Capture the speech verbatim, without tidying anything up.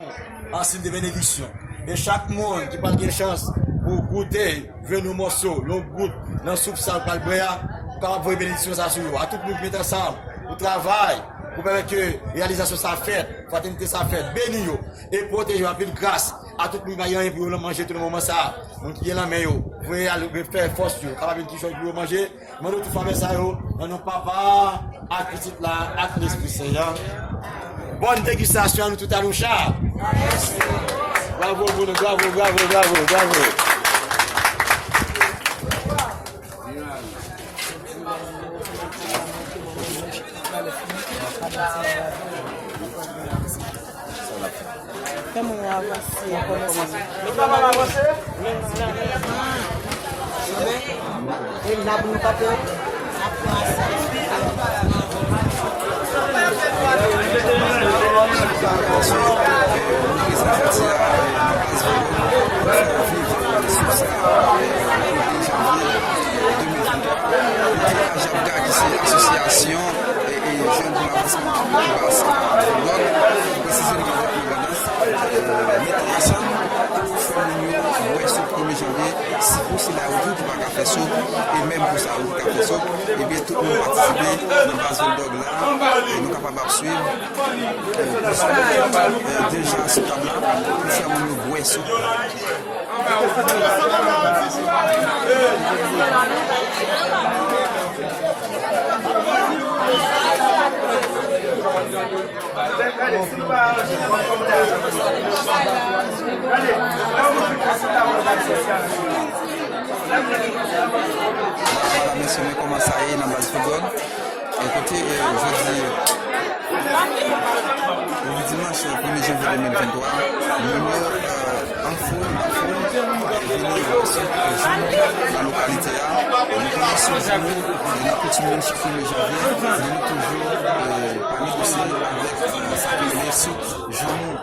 an siy de benediksyon. E chak moun ki pral gen chans pou goute, jwenn yon mòso, yon gout nan soup sa l pral bwè a, ou kapab voye benediksyon sa sou yo. A tout moun ki met ansanm pou travay, pou pèmèt ke reyalizasyon sa fèt, fratènite sa fèt, beni yo e pwoteje yo, anpil gras. A tout moun ki pa gen anyen pou yo manje tou nan moman sa, moun ki gen lanmen yo, voye al fè fòs yo, kapab vin ti chòj pou yo manje. Mande w tout favè sa yo nan non Papa, ak Pitit la, ak Lespri Sen an. Bòn degustasyon a nou tout, Aloucha. Bravo pou nou, bravo, bravo, bravo, bravo. Fè moun yo avanse. E la pou nou pa pè. Ajapga, ki se asosyasyon, e, e, jèn pou lavanseman Kibas, Vòlòg, presize nou avèk Logandans, e, mete ansanm pou fè moun yo bwè sou premye janvye, si pou sila yo tou ki pa ka fè sou, e menm pou sa yo ki ka fè sou, ebyen, tout moun patisipe nan baz Vòlòg la, e nou kapab ap swiv, e, pou sou, e, deja sou tab la, pou fè moun yo bwè sou. Mesye, men kòman sa ye nan baz foutbòl? E kote, e, jodi, jodi dimanch, e, premye janvye de mil venntwa, moun yo, e, an foul, an foul, e, vini, e, sou, e, jou nan lokalite a. E, nou konnen se jou, e, nan koutim nou, chak premye janvye, men nou toujou, e, pa negosye avèk, e, sa ki rele souk Janmou.